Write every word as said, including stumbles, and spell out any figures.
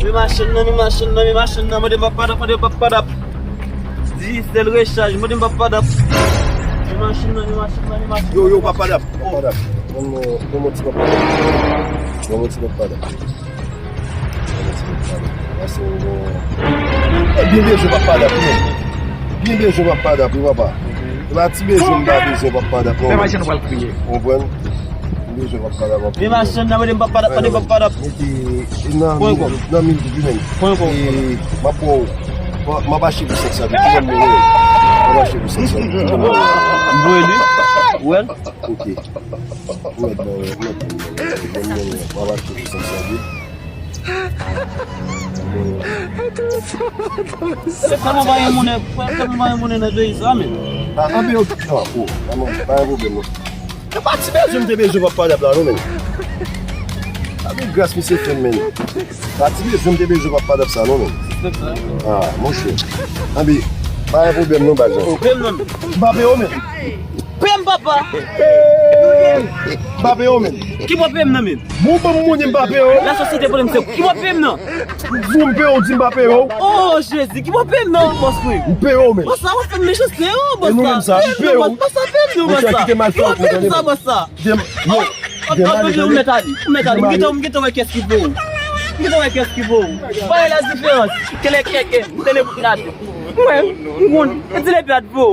Men machann nan, men machann nan, men machann nan, mande m pa padap, mande m pa padap. Digicel rechaj, mande m pa padap. Men machann nan, men machann nan, men machann nan. Yo, yo, pa padap, pa padap. Ban m, ban m yon ti pa padap. Ban m yon ti pa padap. Ban m yon ti pa padap. Pase yon bon. E byen bezwen pa padap, non. Byen bezwen pa padap, wi, papa. E pa ti bezwen m pa bezwen pa padap, non. Fè machann pral kriye. Konprann? Li bezwen pap padap anpil. Men machann nan, mande m pap padap, mande m pap padap. Mete nan mil, nan mil douz wi menm. Pran ankò. E m ap ba w, m ap achte pou senk san douz. Ki nòm mwen ye? M ap achte pou senk san douz. Ki nòm mwen ye? M voye li. Ou wè l? Ok. Ou mèt ban, ou mèt ban. M ap achte pou senk san douz. Se kòman pa gen monnen, kòman pa gen monnen nan peyi sa, men. Ah, anben, ok, non, oh, pa gen pwoblèm, non. E pa ti bezwen m te bezwen pap padap la, non, men. Sa gen gras misye fè m, men. Pa ti bezwen m te bezwen pap padap sa, non, men. Ah, monchè. Anben, pa gen pwoblèm, non, baz. Peye m, non. M pa peye w, men. Peye m, papa. M pa peye w, men. Ki bò peye m nan, men? Bon, ban m monnen m pa peye w. La sosyete pran m se ki bò peye m nan? M di w m peye w, w di m pa peye w. Oh, Jezi, ki bò peye m nan, bòs mwen? M peye w, men. Bòs la, w ap fè m mechanste, oh, bòs la. E nou menm sa, m peye w. Bòs la, peye m nan, bòs la. Monchè, kite malfè w ap montre nou. Ki bò peye m sa, bòs la? Kite, yo, kite m ale. Ou mèt ale, m gentan, m gentan wè kiyès ki vo. M gentan wè kiyès ki vo. Pale la diferans. Kele keke, tele bout la. Mwen, m konn, e ti lepè a t vo.